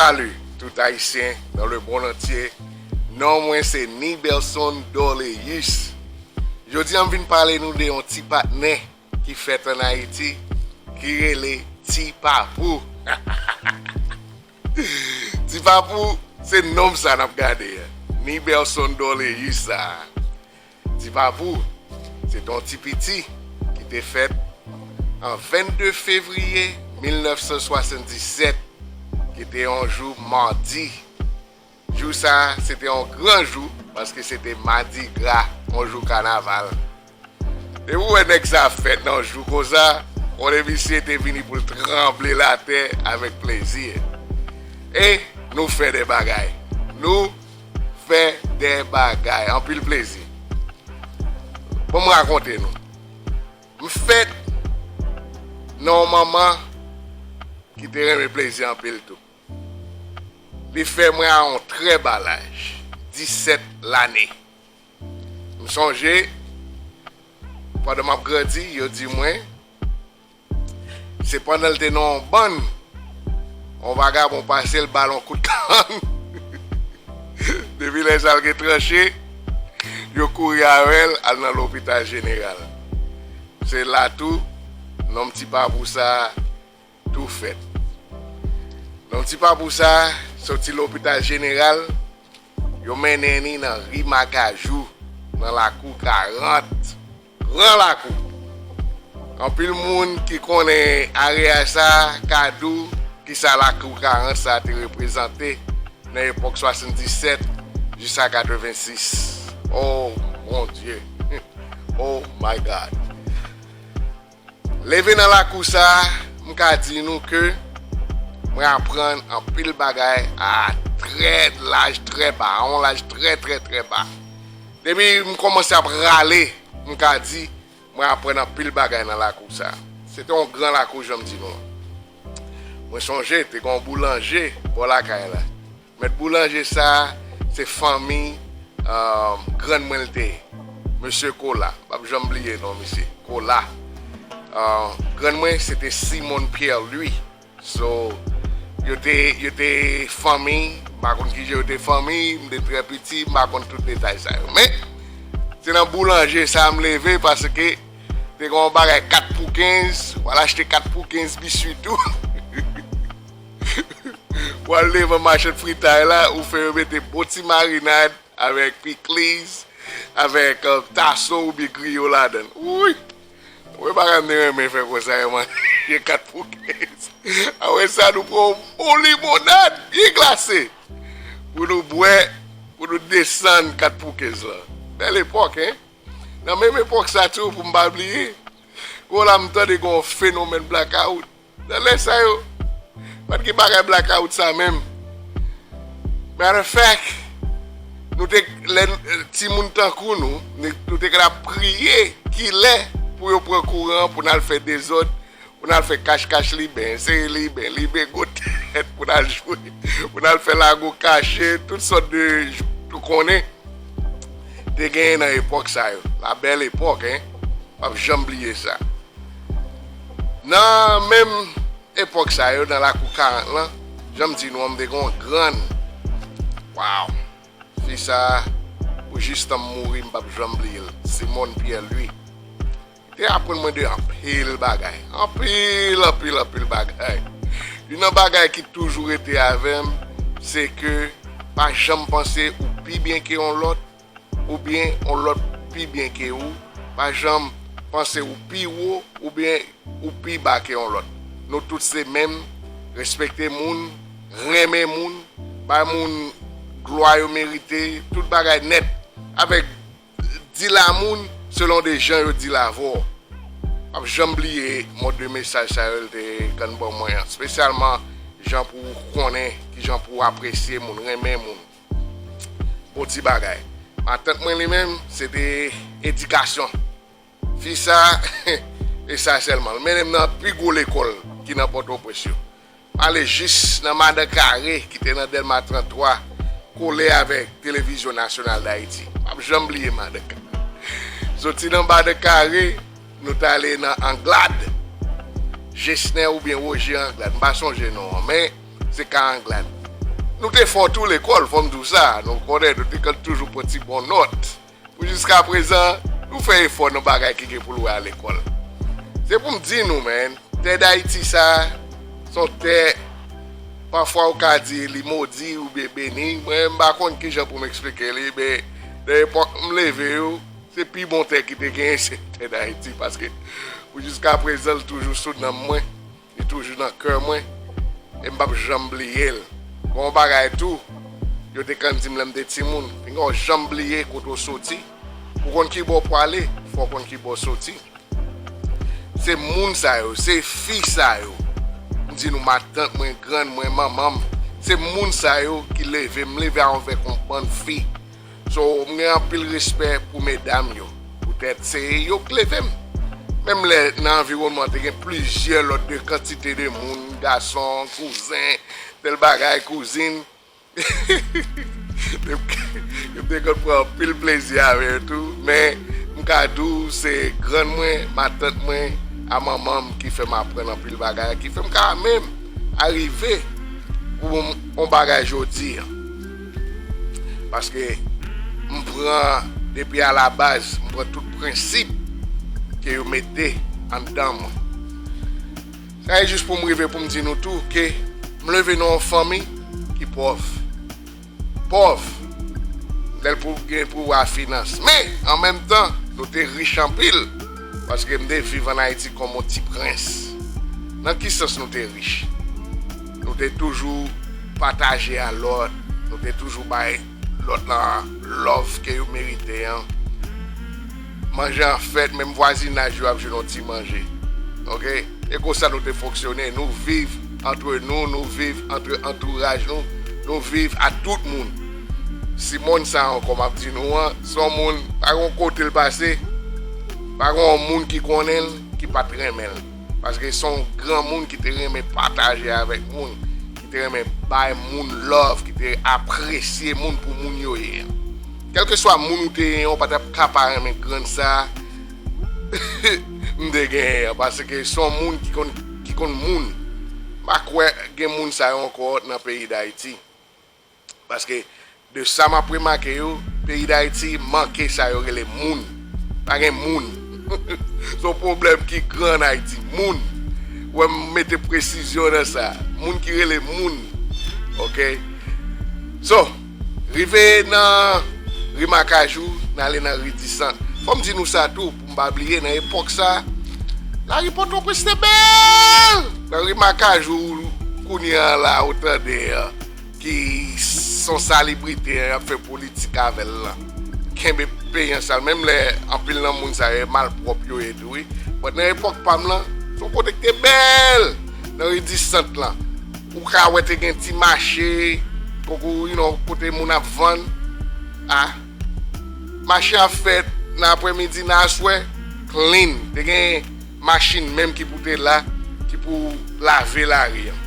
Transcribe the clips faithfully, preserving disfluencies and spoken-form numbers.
Salut tout Ayisyen dans le monde entier. Non mwen se Nibelson Doléus. Jodi a m vin pale nou de yon ti patnè ki fèt ann Ayiti, ki rele Ti Papou. Ti Papou, se nonm sa n ap gade a. Nibelson Doléus sa. Ti Papou, se te yon ti piti ki te fèt an vennde fevriye mil nèf san swasanndisèt, ki te yon jou madi. Jou sa, se te yon gran jou, paske se te madigra, yon jou kanaval. Depi w wè nèg sa ap fèt nan jou konsa, konnen misye te vini pou l tranble latè avèk plezi. E nou fè de bagay. Nou fè de bagay. Anpil plezi. Bon, m rakonte nou. M fèt nan yon manman ki te renmen plezi anpil tou. Li fè mwen a yon trè ba laj, disèt lane. M sonje, pandan m ap grandi, yo di mwen, se pandan l te nan yon bann, yon vagabon pase l ba l yon kout kann. Depi lè sa l gen tranche, yo kouri avè l al nan lopital jeneral. Se la tou, nonm Ti Papou sa tou fèt. Nonm Ti Papou sa soti lopital jeneral, yo mennen ni nan ri Makajou, nan lakou karant. Gran lakou. Anpil moun ki konnen area sa ka di w kisa lakou karant sa te reprezante nan epòk swasanndisèt jiska katrevensis. Oh, mon Dieu. Oh my God. Leve nan lakou sa, m ka di nou ke mwen aprann anpil bagay a trè laj trè ba, a yon laj trè, trè, trè ba. Depi m kòmanse ap rale, m ka di, mwen aprann anpil bagay nan lakou sa. Se te yon gran lakou, jan m di nou an. Mwen sonje, te gen yon boulanje bò lakay la. Mèt boulanje sa, se fanmi, euh, grann mwen l te ye. Mesye Kola. M p ap janm bliye non misye. Kola. Euh, grann mwen, se te Simon Pierre Louis. So, yo te, yo te fanmi, m pa konn kijan yo te fanmi, m te trè piti, m pa konn tout detay sa yo. Men, se nan boulanje sa m leve paske te gen yon bagay kat pou kenz, w al achte kat pou kenz biswi tou. W al devan machann fritay la, ou fè yo mete bon ti marinad avèk pikliz, avèk, euh, taso oubyen griyo ladan l. Wouy! Wè bagay m te renmen fè konsa, yo manje kat pou kenz. Apre sa, nou pran yon bon limonad byen glase pou nou bwè, pou nou desann kat pou kenz lan. Bèl epòk, en? Nan menm epòk sa tou, pou m pa bliye, gwo la m tande gen yon fenomèn blakawout. Nan lè sa yo, pa t gen bagay blakawout sa menm. Matter of fact, nou te, lè n-, timoun tankou nou, nou, nou te ka ap priye kilè pou yo pran kouran pou n al fè dezòd, pou n al fè kach kach liben, sere liben, liben gwo tèt, pou n al jwe, pou n al fè lago kache, tout sòt de, ou konnen, te genyen nan epòk sa yo. La belle époque, en. M p ap janm bliye sa. Nan menm epòk sa yo, nan lakou karant lan, jan m di nou an, m te gen yon grann. Wow! Fi sa, pou jis tan m mouri, m p ap janm bliye l. Simone Pierre Louis. Li te aprann mwen de anpil bagay. Anpil, anpil, anpil bagay. Youn nan bagay ki toujou rete avè m, se ke pa janm panse ou pi byen ke yon lòt, oubyen yon lòt pi byen ke ou. Pa janm panse ou pi wo, oubyen ou pi ba ke yon lòt. Nou tout se menm, respekte moun, renmen moun, bay moun glwa yo merite, tout bagay nèt. Avèk di la moun selon de jan yo di l avè w. M p ap janm bliye mòd de mesaj sa yo l te konn ban mwen an, espesyalman jan pou w konnen, kijan pou w apresye moun, renmen moun. Bon ti bagay. Matant mwen li menm, se te edikasyon. Fi sa, e sa sèlman. L mennen m nan pi gwo lekòl ki nan Pòtoprens yo. M ale jis nan Madan Kare, ki te nan Dèlma trant twa, kole avèk Televizyon Nasyonal d Ayiti. M p ap janm bliye Madan Kare. Soti nan Madan Kare, nou t ale nan Anglad. Jesnè oubyen Woje Anglad, m pa sonje non an, men se ka Anglad. Nou te fò tou lekòl, fò m di w sa. Nou konnen, nou te konn toujou pran ti bon nòt. Pou jiska prezan, nou fè efò nan bagay ki gen pou l wè a lekòl. Se pou m di nou, man, tè Dayiti sa, se yon tè, pafwa ou ka di li modi oubyen beni. Mwen, m pa konn kijan pou m eksplike li, men nan epòk m leve yo, se pi bon tè ki te genyen, se tè Dayiti, paske pou jiska prezan, l toujou sou nanm mwen. Li toujou nan kè mwen, e m p ap janm bliye l. Gon bagay tou, yo te konn di m lè m te timoun, pinga w janm bliye kote w soti. Pou konn ki bò w prale, fò w konn ki bò w soti. Se moun sa yo, se fi sa yo. M di nou, matant mwen, grann mwen, manman m, se moun sa yo ki leve m, leve avèk yon bann fi. So, m gen anpil respè pou medam yo. Poutèt se yo k leve m. Menm lè nan anviwònman te gen plizyè lòt de kantite de moun, gason, kouzen, tèl bagay, kouzin. Yo te konn pran anpil plezi avè yo tou, men m ka di w se grann mwen, matant mwen, a manman m ki fè m aprann anpil bagay, ki fè m ka menm arive pou m, yon bagay jodi a. Paske m pran depi a la baz, m pran tout prensip ke yo mete anndan mwen. Sa e jis pou m rive pou m di nou tou ke m leve nan yon fanmi ki pòv. Pòv, lè l pou gen pou a finans. Men, an menm tan, nou te rich anpil. Paske m te viv ann Ayiti kòm yon ti prens. Nan ki sans nou te rich? Nou te toujou pataje a lòt. Nou te toujou bay lòt lan love ke yo merite an. Manje an fèt, menm vwazinaj yo ap jwenn yon ti manje. Oke? E konsa nou te fonksyone. Nou viv antre nou, nou viv antre antouraj nou, nou viv ak tout moun. Simòn sa ankò m ap di nou an, se yon moun, pa gen yon kote l pase, pa gen yon moun ki konnen l, ki pa t renmen l. Paske se yon granmoun ki te renmen pataje avèk moun, ki te renmen bay moun love, ki te apresye moun pou moun yo ye an. Kèlkeswa moun ou te ye an, ou pa t ap ka pa renmen grann sa a m te genyen an, paske se yon moun ki konn, ki konn moun. M pa kwè gen moun sa yo ankò nan peyi Dayiti. Paske de sa m ap remake yo, peyi Dayiti manke sa yo rele moun. Pa gen moun. Se yon pwoblèm ki gran ann Ayiti. Moun. Ou wè m mete presizyon nan sa. Moun ki rele moun. Oke? So, rive nan ri Makajou, n ale nan ri Disant. Fò m di nou sa tou, pou m pa bliye, nan epòk sa, lari Pòtoprens te bèl! Nan ri Makajou, kounye a la, ou tande an, ki se yon salibrite an, y ap fè politik avè l lan. Kenbe peyi an sal, menm lè anpil nan moun sa yo, e malpwòp yo ye tou, wi. But nan epòk pa m lan, se yon kote ki te bèl! Nan ri Disant lan. Ou ka wè te gen ti mache, koko, you know, kote moun ap vann. A, mache ap fèt nan aprèmidi, nan aswè, clean. Te gen machin menm ki pou te la, ki pou lave lari an.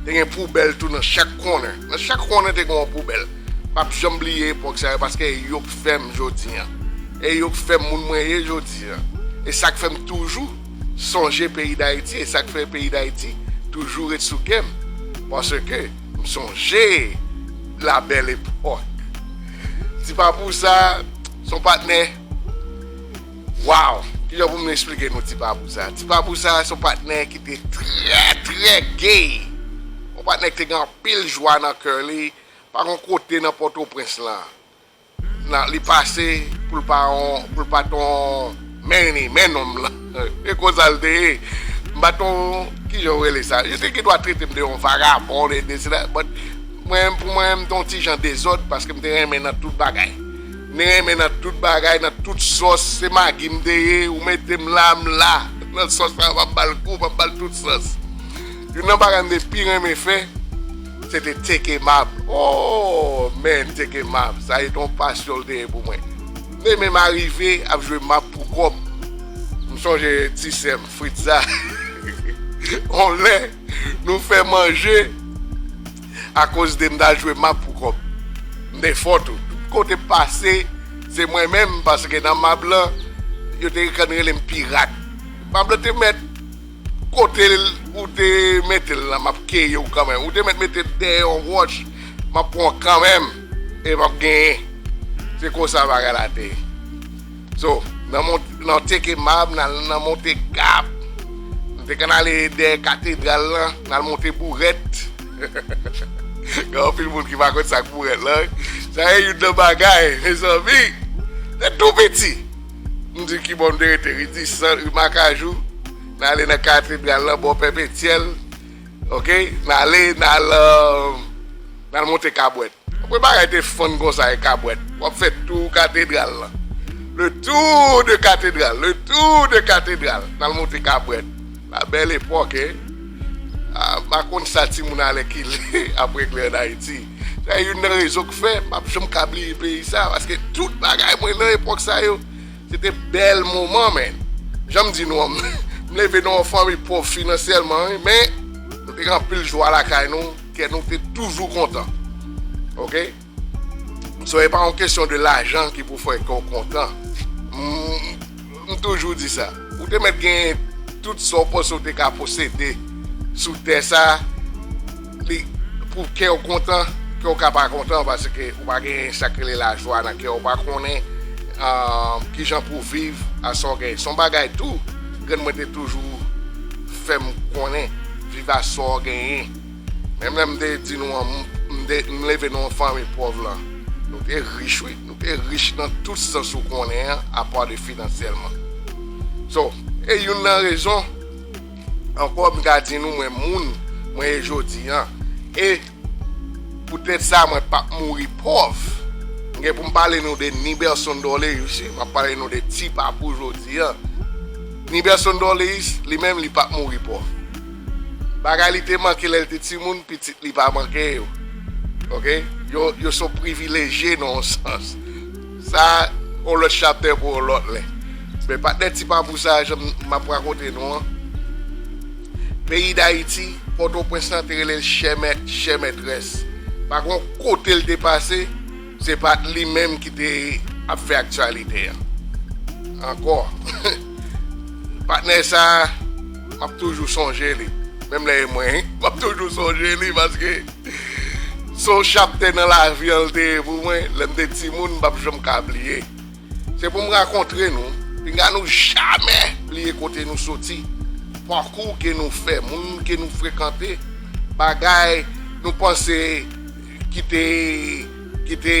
Te gen poubèl tou nan chak corner. Nan chak corner te gen yon poubèl. M p ap janm bliye epòk sa yo, paske e yo k fè m jodi an. E yo k fè m moun mwen ye jodi an. E sa k fè m toujou sonje peyi Dayiti, e sa k fè peyi Dayiti toujou ret sou kè m. Paske m sonje la belle époque. Ti Papousa, se yon patnè. Wow! Kijan pou m esplike nou Ti Papousa? Ti Papousa se yon patnè ki te trè, trè gay. Yon patnè ki te gen anpil jwa nan kè li. Pa gen kote nan Pòtoprens lan. Nan, li pase pou l pa yon, pou l pa t yon meni, men nonm lan. E konsa l te ye. M pa t yon, kijan w rele sa? Yo te gen dwa trete m de yon vagabon, de, de sela. But mwen, pou mwen, m te yon ti jan dezòd paske m te renmen nan tout bagay. M te renmen nan tout bagay, nan tout sòs. Se magi m te ye, ou mete m la, m la. Nan sòs la, m ap ba l gou, m ap ba l tout sòs. Youn nan bagay m te pi renmen fè, se te teke mab. Oh, man, teke mab. Sa se te yon pasyon l te ye pou mwen. M te menm arive ap jwe mab pou kòb. M sonje ti sè m, Fritza. On lè, nou fè manje akoz de m t al jwe mab pou kòb. M te fò tou. Tout kote m pase, se mwen menm, paske nan mab lan, yo te konn rele m pirat. Mab lan te mèt kote l, Ou te mete l la, m ap keye w kanmenm. Ou te mèt mete l dèyè yon wòch, m ap pran w kanmenm. E m ap genyen. Se konsa bagay la te ye. So, nan mont, nan teke mab, nan, nan monte gap. M te konn ale dèyè katedral lan, n al monte bourèt. Gen anpil moun ki pa konn sa k bourèt lan. Sa e youn nan bagay, mezanmi. Te tou piti. M di ki bò m te rete, ri Disan, ri Makajou. N ale nan katedral lan, bò Pèpetyèl. Oke? N ale, n al, euh, n al monte kabwèt. Apre bagay te fann konsa e kabwèt. W ap fè tou katedral lan. Le tour de cathédrale, le tour de cathédrale. N al monte kabwèt. La belle époque, hein? Ah, m pa konn sa timoun alèkile ap regle ann Ayiti. Sa youn nan rezon k fè m p ap janm ka bliye peyi sa, paske tout bagay mwen nan epòk sa yo, se te bèl moman, men. Jan m di nou an, m leve nan yon fanmi pòv finansyèlman, wi, men nou te gen anpil jwa lakay nou, kè nou te toujou kontan. Oke? So, e pa yon kesyon de lajan ki pou fè kè w kontan. M, m toujou di sa. Ou te mèt gen tout sa w panse w te ka posede sou tè sa, li, pou kè w kontan, kè w ka pa kontan, paske ou pa gen sa k rele lajwa nan kè w, ou pa konnen, ah, kijan pou w viv a sa w genyen. Se yon bagay tou, grann mwen te toujou fè m konnen, viv a sa w genyen. Menm lè m te di nou an, m, m te, m leve nan yon fanmi pòv lan. Nou te rich, wi. Nou te rich nan tout sans ou konnen an, apa de finansyèlman. So, e youn nan rezon, ankò, m ka di nou, mwen, moun mwen ye jodi an. E poutèt sa, mwen p ap mouri pòv. M gen pou m pale nou de Niberson Dorléus, m ap pale nou de Ti Papou jodi an. Niberson Dorléus, li menm, li p ap mouri pòv. Bagay li te manke lè l te timoun, pitit li pa manke yo. Oke? Yo, yo se yon privilejye nan yon sans. Sa, yon lòt chaptè pou yon lòt lè. Men patnè Ti Papou sa, jan m ap rakonte nou an, peyi Dayiti, Pòtoprens lan te rele l chè mèt, chè mètrès. Pa gen yon kote l te pase, se pa t li menm ki te ap fè aktyalite an. Ankò. Patnè sa, m ap toujou sonje li. Menm lè e mwen, m ap toujou sonje li paske se yon chaptè nan lavi an l te ye pou mwen. Lè m te timoun, m p ap janm ka bliye. Se pou m rakontre nou, pinga nou jamè bliye kote nou soti, pakou ke nou fè, moun ke nou frekante, bagay nou panse ki te, ki te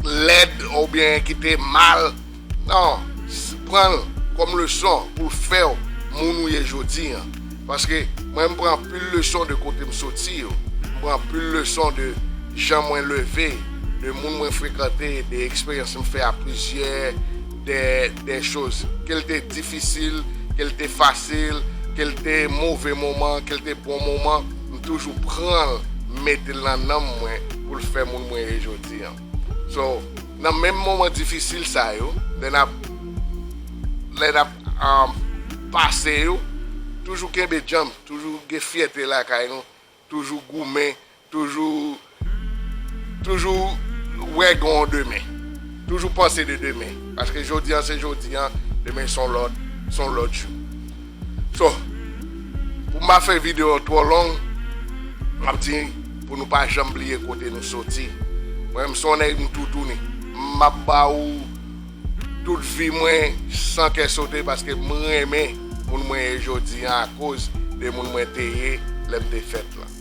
lèd oubyen ki te mal. Non, s-, pran l kòm leson pou l fè w moun ou ye jodi an. Paske mwen, m pran anpil leson de kote m soti yo. M pran anpil leson de jan mwen leve, de moun mwen frekante, de eksperyans m fè a plizyè, de, de choz. Ke l te difisil, ke l te fasil, ke l te move moman, ke l te bon moman, m toujou pran l, m mete l nan nanm mwen pou l fè moun mwen ye jodi an. So, nan menm moman difisil sa yo, lè n ap, lè n ap, um, pase yo, toujou kenbe djanm, toujou gen fyète lakay nou, toujou goumen, toujou, toujou wè gen yon demen. Toujou panse de demen. Paske jodi an se jodi an, demen se yon lòt, se yon lòt jou. So, pou m pa fè videyo an twò long, m ap di pou nou pa janm bliye kote nou soti. Mwen menm se yon nèg m toutouni. M ap ba ou tout vi mwen san kè sote paske m renmen moun mwen ye jodi an akoz de moun mwen te ye lè m te fèt lan.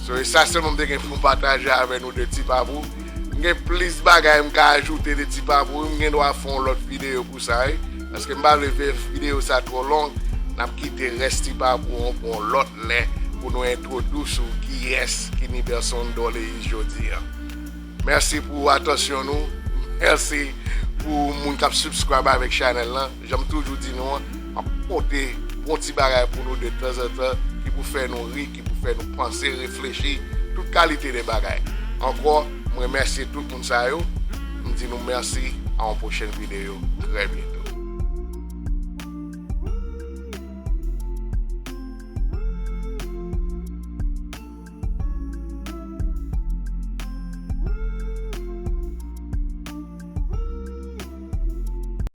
So, e sa sèlman m te gen pou m pataje avè nou de Ti Papou. M gen plis bagay m ka ajoute de Ti Papou, m gen dwa fè yon lòt videyo pou sa, wi. Paske m pa vle fè videyo sa twò long, n ap kite rès Ti Papou an pou yon lòt lè pou nou entwodui sou kiyès ki Niberson Dorléus jodi an. Mèsi pou atansyon nou. Mèsi pou moun k ap subscribe avèk chanèl lan. Jan m toujou di nou an, m ap pote bon ti bagay pou nou de tanzantan ki pou fè nou ri, ki pou fè nou panse, reflechi, tout kalite de bagay. Ankò, m remèsye tout moun sa yo. M di nou mèsi, a yon pwochèn videyo. Trè byento.